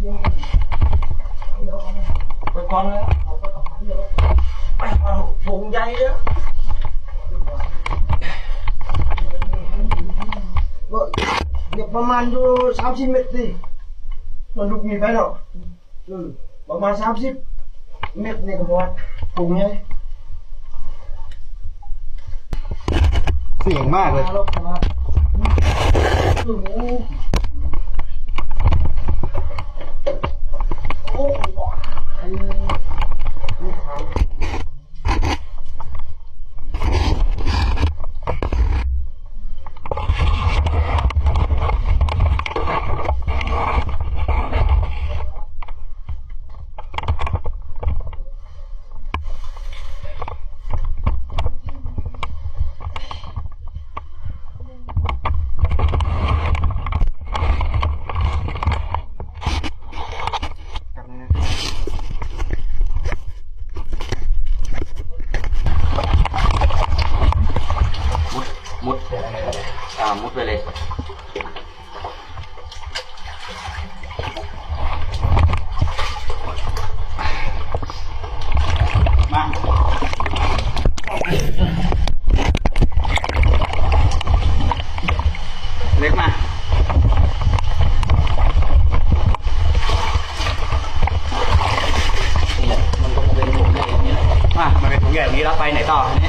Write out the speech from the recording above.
ໄປກ່ອນແລ້ວ ເອົາໄປກັບເຂົາເດີ ໄປເອົາຖົງໃຫຍ່ເດີ ເອີ ປະມານຢູ່ສາມສິບເມັດຕິ ມັນລຸກນີ້ໄປເນາະ. ອືມ ປະມານສາມສິບເມັດນີ້ກໍພໍ ປຸງໃຫຍ່ ສຽງມາກເລີຍ ໂອ້. ມຸດ ມຸດ ອ່າ ມຸດໄປເລີຍ ມາ ເລັກມາ ນີ້ແຫຼະ ມັນກໍມາເປັນຖົງໃຫຍ່ແບບນີ້ແຫຼະ ມາ ມາເປັນຖົງໃຫຍ່ແບບນີ້ ແລ້ວໄປໃນຕໍ່?